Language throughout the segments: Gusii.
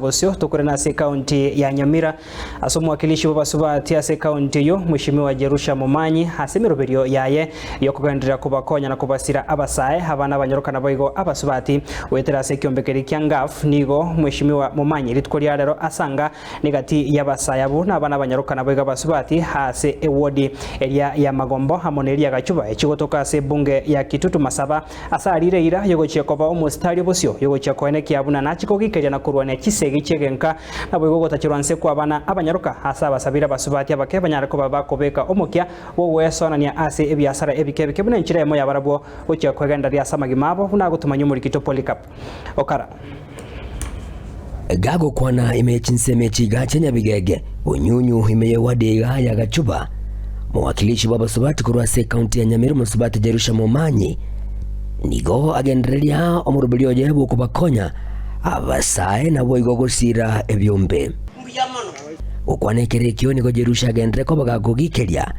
bosio tokorena ase ekaunti ya Nyamira ase omwakilishi bw'abasubati ase ekaunti eyio Mweshimiwa Jerusha Momanyi ase emeroberio yaye yokogenderera kobakonya na kobasira abasae abana abanyaroka naboigo abasubati goetera ase ekiombe keria kia Ngaf nigo Mweshimiwa Momanyi rituko ria rero asanga Negati y'abasae abwo nabana abanyaroka naboigo abasubati ase ewodi eria ya Magombo amo neria ya Gachuba echigotoka ase ebunge ya Kitutu Masaba ase arire eira yogochia koba omositari obosio yogochia koenekia buna nachi kogikeria na korwania chisegi chi'egenka naboigo gotacherwa nse kw'abana abanyaroka ase abasabire abasubati abake banyare koba bakobeka omokia bw'ogwesonania ase ebiasara ebike ebike buna enchera eyemo yabarabwo gochia kwegendereria ase amagima abo buna agotomanyia omorikito Polycarp Okara. Gagokwana ime ye chinsemo echi iga chia Nyabigege, Bonyunyu ime ye ward iga ya Gachuba, Mowakilishi bw'abasubati korwa ase ekaunti ya Nyamira Omosubati Jerusha Momanyi nigo agendereria omoroberi oye bw'okobakonya abasae naboigo gosiira ebiombe. Gokwana ekero ekio nigo Jerusha agenderere koba gakogikeria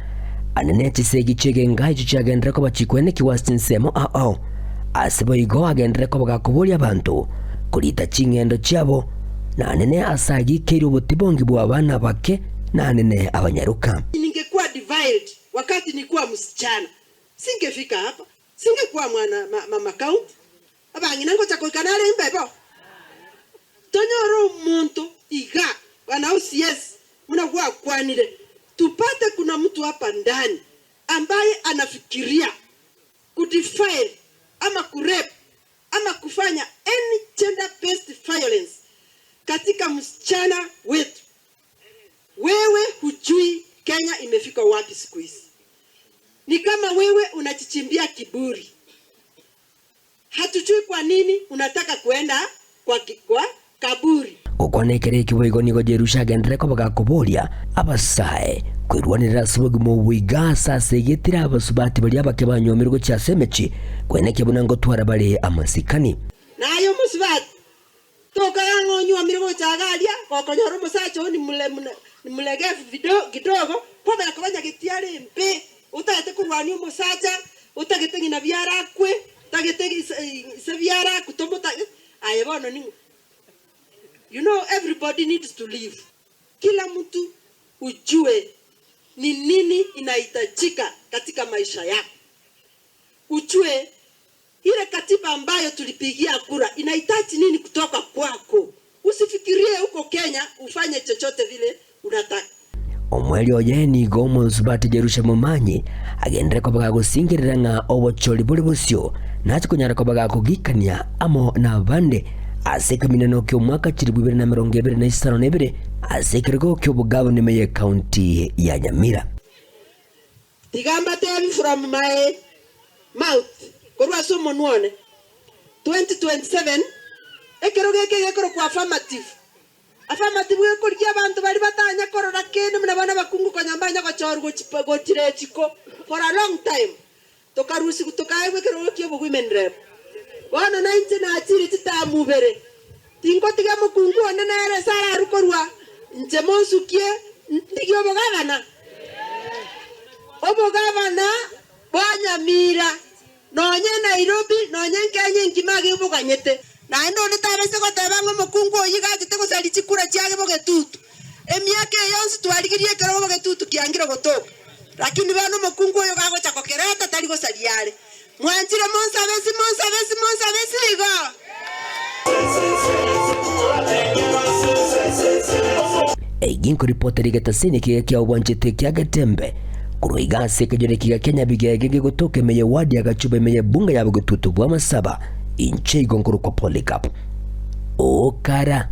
anene chisegi chi'egenga echio chiagenderere koba chikwenekigwa ase chinsemo ao ao. Ase boigo agenderere koba gakoboria abanto korita ching'endo chiabo, na anene ase agikeire obotibongi bw'abana abake, na anene abanyaroka. Ningekuwa defiled wakati nikuwa msichana, singefika hapa, singekuwa mwana mama county, abang'ina ngocha goika nare imbe bo. Tonyore omonto iga bwana OCS buna gwakwanire, tupate kuna mtu hapa ndani ambaye anafikiria kudefile ama kurape ama kufanya any gender based violence katika msichana wetu, wewe hujui Kenya imefika wapi siku hizi. Ni kama wewe unajichimbia kiburi. Hatujui kwa nini unataka kuenda kwa, kwa kaburi. Gokwana ekero ekio boigo nigo Jerusha agenderere koba gakoboria abasae kwerwanerera ase obogima obo iga ase asegetire abasubati baria abake banywomirwe gochia ase emechie, kwenekio buna ngotwara bare amasikani. Na aye omosubati, tokaga ng'a onywomire gocha iga aria, gokonyora omosacha oo ni mlegevu kidogo, kwamanya koba nyageti are mbe, otagete korwania omosacha, otagete ng'ina biara akwe, otagete ise biara akwe, tomotagete, aye bono ning'o? You know everybody needs to live, kila mtu ujue ni nini inahitajika katika maisha yako, ujue ile katiba ambayo tulipigia kura inahitaji nini kutoka kwako. Usifikirie huko Kenya ufanye chochote vile unataka. Omoerio oye nigo omosubati Jerusha Momanyi agenderere koba gagosingerera ng'a obochori bore bosio nache konyara koba gakogikania amo nabande ase ekemineno ki'omwaka 2022 ase ekerogo ki'obogavana ime y'ecounty ya Nyamira. Tiga mbatebi from my mouth, korwa ase omonwa one, 2027 ekerogo eke gekorokwa affirmative. Affirmative gekorigia abanto baria batanya korora kende buna bono abakungu konya mbanya gochorwa gochi gochira echiko for a long time. Tokarusigwa tokaegwa ekerogo kia obo women rep. Bono nainche nachire chitamu ibere, tingotiga mokungu onde nere ase ararwe korwa inche monsukie ndigie obogavana. Obogavana bwa Nyamira, nonye Nairobi, nonye Kenya engima iga eboganyete. Naende onde tabaisa goteba ng'a omokungu oyio iga achete gosaria chikura chiage bogetutu. Emiaka eye yonsi twarigirie ekerogo bogetutu kiangire gotoka. Lakini bono omokungu oyo gagocha gokereta tari gosaria are. Mwanchire monsabe ase monsabe ase monsabe ase igo. Egi nkoripotera egetasini ekiga kia obwanchete kia Getembe korwa iga ase ekenyoro ekiga kia Nyabigege gegotoka ime ye ward ya Gachuba ime ye bunge ya Bogetutu bwa Masaba. Inche igo nkorokwa Polycarp Okara.